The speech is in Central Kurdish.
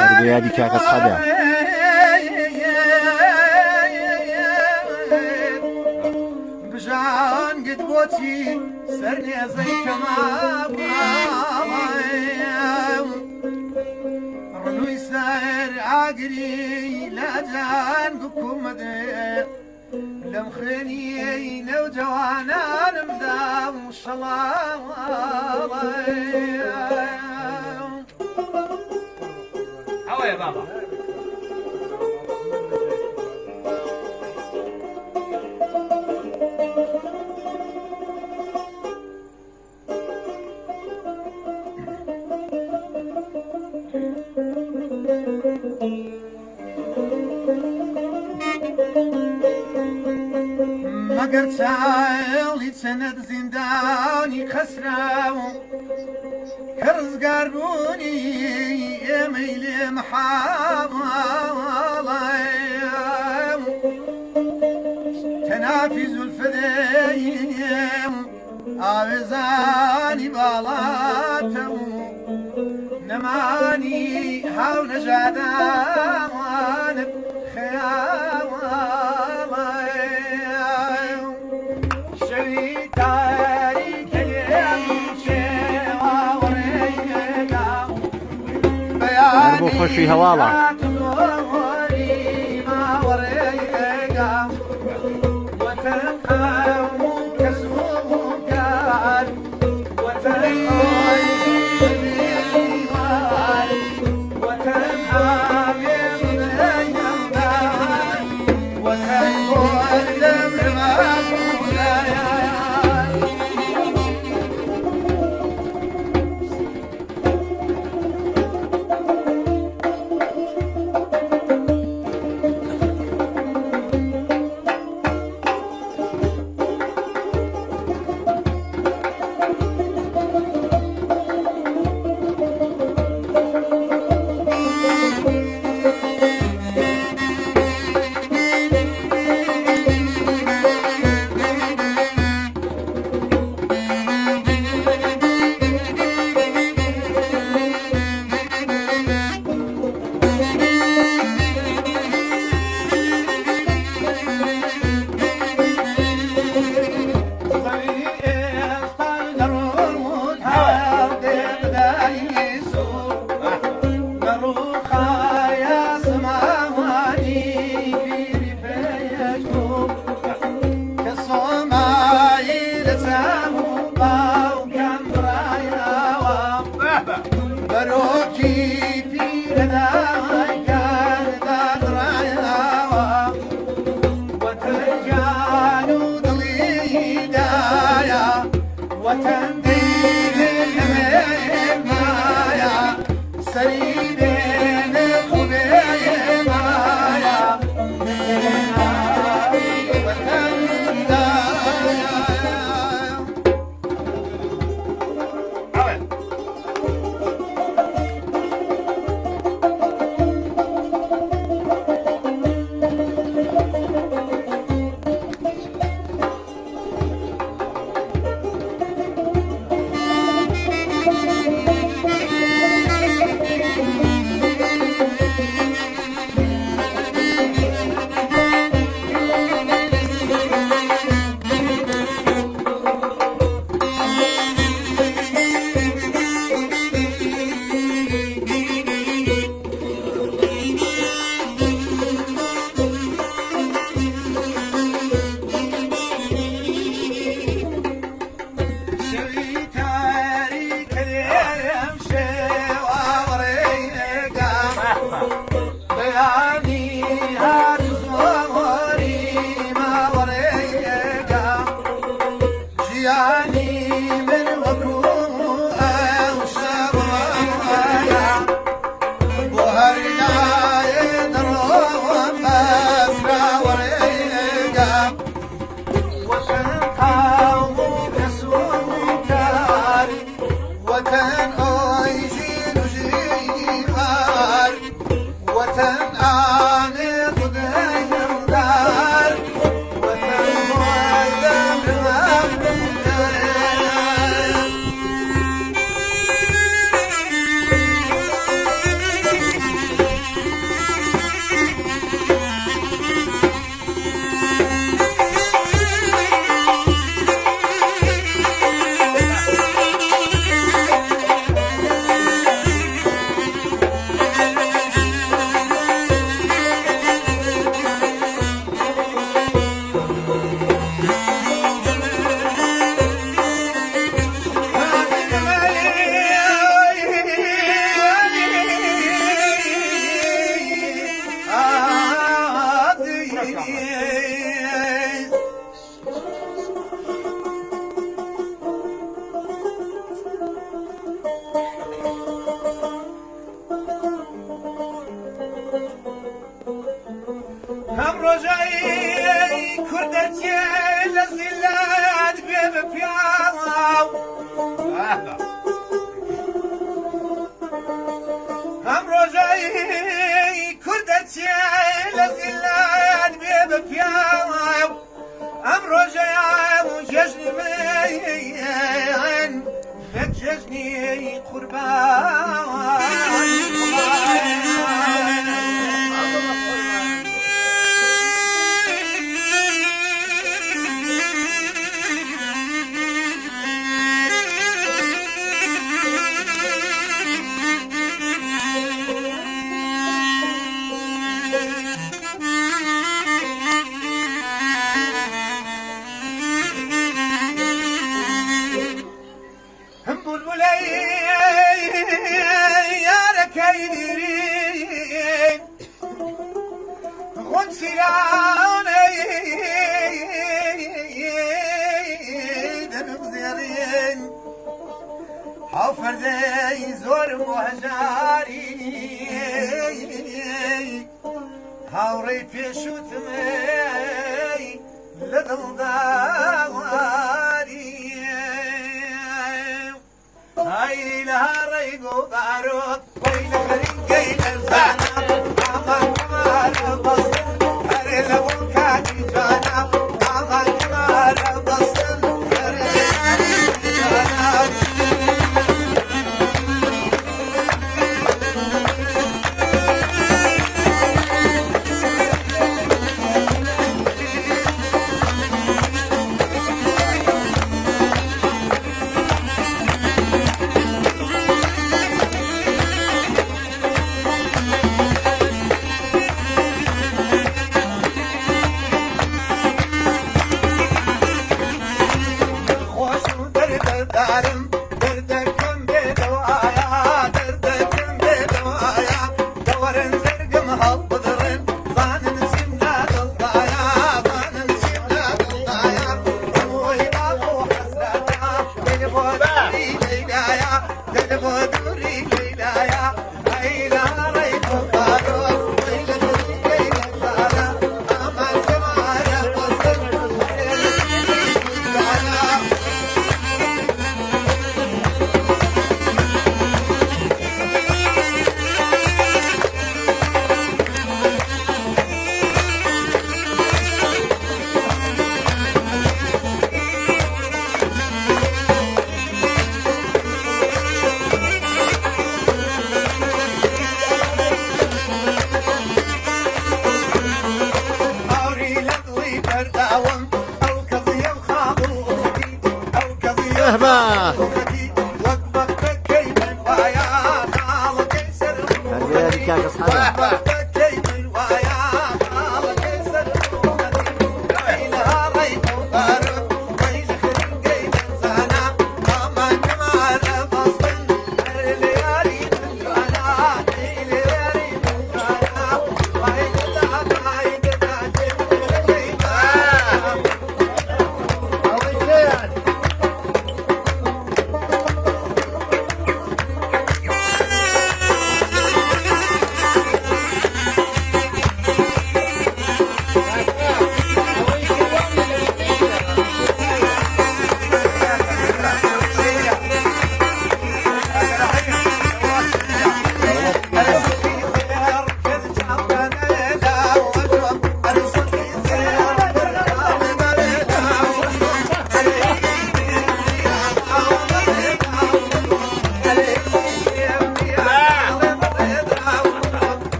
هەر بۆ یادی کاک ئەسعەدە. بژانگت بۆچی سەر نێزەی ڕنووی سەر ئاگری لاجان بکومەدێ لەم خوێنی نەوجەوانانمدا و شەڵاڵە. ئەوەیە بابا. مەگەر چاڵی چەنەت زیندانی خەسراو کە ڕزگاربوونی ئێمەی لێ مەحاڵە. تەنافی زولفەدەیم ئاوێزانی باڵاتە و نەمانی هاو نەژادانت خەیاڵە. شەوی تاریکە لێم چێواوەڕێگا هەر بۆ خۆشی هەواڵە. بەرۆکی پیرەدایکان دادڕایەوە وەتەن و دڵیدایە وەتەن دەیمایە سەری دێنێ خوبێمایە وەتەندایە. شەوی تاریکە لێم شێواوەڕێگا بەیانی هەر زۆری ماوەڕێگا ژیانی من وەکو ئەو شەوەیە بۆ هەر لایێ دەڕۆم بەسراوەڕێگا وەتەن قاوم و کەس و کار وەتەن ڕۆژای کوردەچێ لە زیلات بێ بە پیاو. ئەم ڕۆژای کوردەچێ لە زیلات بێ بە پیاو. ئەم ڕۆژەیە و جەژنی من نەک جەژنی قوربان. هم بلبلەی یارەکەی دیرین غونسیرانەی دەبم زێڕین هاوفەردەی زۆرم بۆ هەژاری هاوڕێی پێشوتمەی لە دڵداواری. هاي لها ريق وبارود ويل خريقي لرزانا ماما كمال بصل هر لو كان جانا ماما كمال بصل هر جانا. خۆش و دەردەدارم دەردەکەم بێدەوایە دەردەکەم بێدەوایە دەوەرن زەرگم هەڵبدڕن زانن چیم نادڵدایە زانن چیم نادڵدایە هەمووی باخ و حەسرەتە دل بۆ دووری لەیلایە دل بۆ دووری لەیلایە ئەی لە ڕێی بارۆ وەی لە دڵی لەزارە ئامان کەمارە بەسن جانا. ئاوری لە دڵی بەرداوم ئەو کەزیەم خاڵوتی ئەو کەزیەم ئەهبا. خاڵوتی وەک بەختەکەی من وایە خاڵەکەی سەرم هەردێ کاکە سحابە.